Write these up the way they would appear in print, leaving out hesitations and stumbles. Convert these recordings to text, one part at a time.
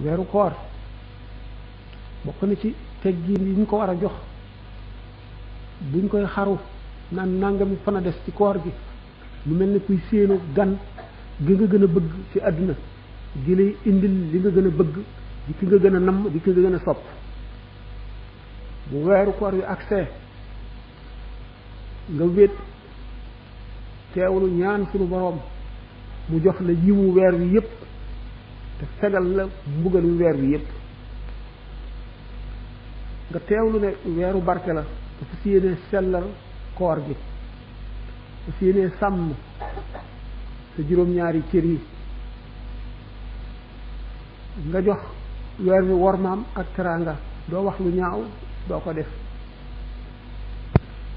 weeru koor bokk na ci teggin yi ñu ko war a jox buñ koy xaru naan nangami fan a des ci koor gi lu mel ni kuy séenu gan gi nga gën a bëgg ci àdduna gi lay indil li nga gën a bëgg di ki nga gën a namm di ki nga gën a sopp bu weeru koor wi accès nga wét teewlu ñaan sunu boroom mu jox la yiwu weer wi yépp te fegal la mbugalu weer wi yépp nga teewlu ne weeru barke la dafa si yéene sellal koor gi dafa si yéene sàmm sa juróom-ñaari cër yi nga jox weer wi wormaam ak teraanga doo wax lu ñaaw doo ko def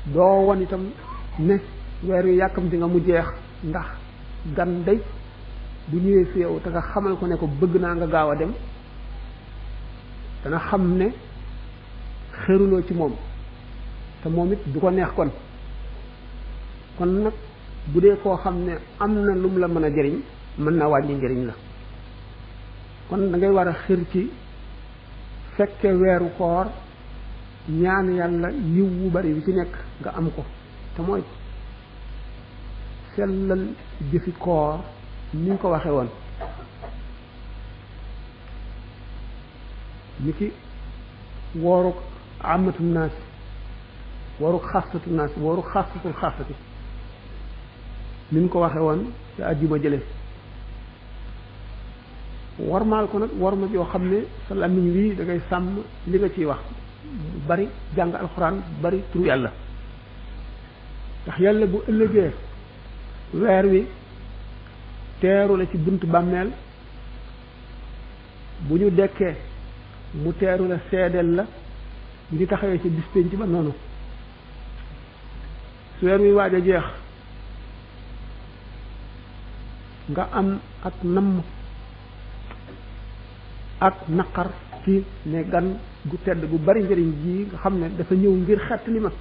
doo won itam ne weer wi yàkkamti nga mu jeex ndax gan day bu ñëwee fi yow te nga xamal ko ne ko bëgg naa nga gaaw a dem dana xam ne xëruloo ci moom te moom it du ko neex kon nag bu dee koo xam ne am na lum la mën a jëriñ mën na wàññi njëriñ la kon da ngay war a xër ci fekke weeru koor ñaan yàlla yiw wu bari bi ci nekk nga am ko te mooy sellal jëfi koor ni ñu ko waxe woon ni ki wooruk amatu naas wooruk xasatu naas wooruk xasatul xasati ni ñu ko waxe woon te àjjuma jële warmaal ko nag warma yoo xam ne sa làmmiñ wi da ngay sàmm li nga ciy wax bari jàng alxuraan bari turu yàlla ndax yàlla bu ëllëgee weer wi teeru la ci buntu bàmmeel bu ñu dekkee mu teeru la seedeel la bu ñu taxawee ci bis pénc ba noonu su weer wi waaj a jeex nga am ak namm ak naqar ci ne gan gu tedd gu bari njëriñ ji nga xam ne dafa ñëw ngir xettali ma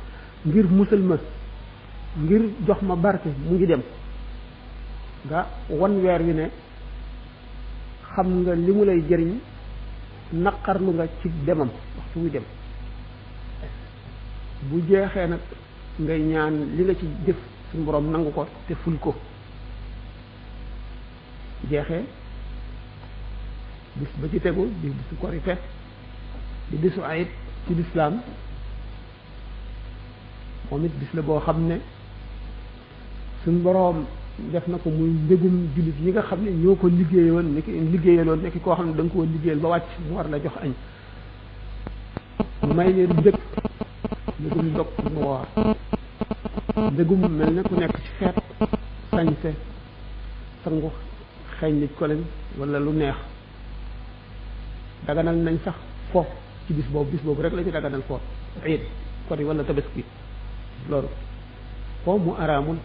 ngir musal ma ngir jox ma barke mu ngi dem nga wan weer wi ne xam nga li mu lay jëriñ naqarlu nga ci demam waxtu wu dem bu jeexee nag ngay ñaan li nga ci jëf suñu borom nangu ko te ful ko jeexee bis ba ci tegu di bisu korite di bisu ayit ci lislaam moom it bis la boo xam ne suñ boroom def na ko muy mbégum jullit ñi nga xam ne ñoo ko liggéeyoon nekki koo xam ne da nga koo liggéeyal ba wàcc mu war la jox añ may leen dëkk mbégum dog mu woor mbégum mel ne ku nekk ci xeet sañse sangu xeeñ nit ko leen wala lu neex daganal nañ sax fo ci bis boobu rek la ci daganal fo iid kori wala tabaski loolu fo mu araamul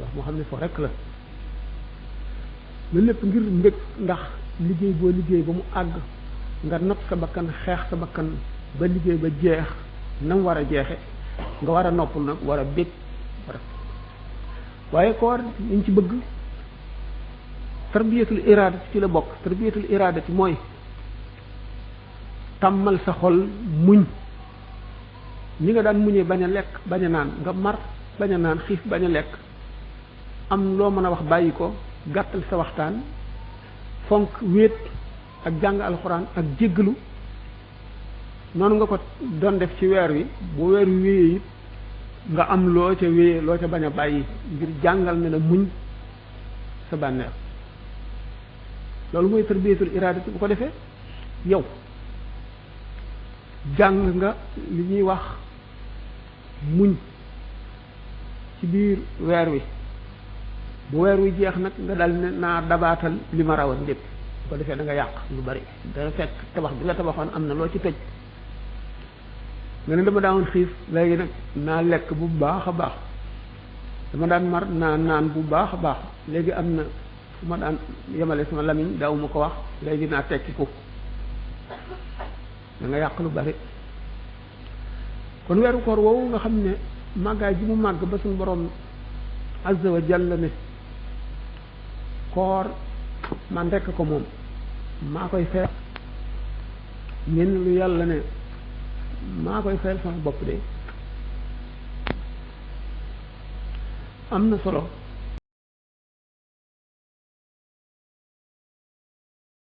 wax moo xam ne fo rek la loolu lépp ngir mbég ndax liggéey boo liggéey ba mu àgg nga not sa bakkan xeex sa bakkan ba liggéey ba jeex na mu war a jeexe nga war a noppul nag war a bég waaye koor liñ ci bëgg tarbiyatul iraada ci la bokk tarbiyatul iraada ci mooy tàmmal sa xol muñ ni nga daan muñee bañ a lekk bañ a naan nga mar bañ a naan xiif bañ a lekk am loo mën a wax bàyyi ko gàttal sa waxtaan fonk wéet ak jàng alxuraan ak jéggalu noonu nga ko doon def ci weer wi bu weer wi wéyee it nga am loo ca wéyee loo ca bañ a bàyyi ngir jàngal ne la muñ sa bànneex loolu mooy tarbiyatul iraada bu ko defee yow jàng nga li ñuy wax muñ ci biir weer wi bu weer wi jeex nag nga dal ne naa dabaatal li ma rawoon lépp bu ko defee da nga yàq lu bari dana fekk tabax bi nga tabaxoon am na loo ci tëj nga ne dama daawoon xiif léegi nag naa lekk bu baax a baax dama daan mar naa naan bu baax a baax léegi am na fu ma daan yemale sama lamiñ daaw ma ko wax léegi naa tekki ko da nga yàq lu bari kon weeru koor woowu nga xam ne màggaay ji mu màgg ba suñu borom azza wa jalla ne koor man rekk ko moom maa koy fayal ñenn lu yàlla ne maa koy fayal sama bopp de am na solo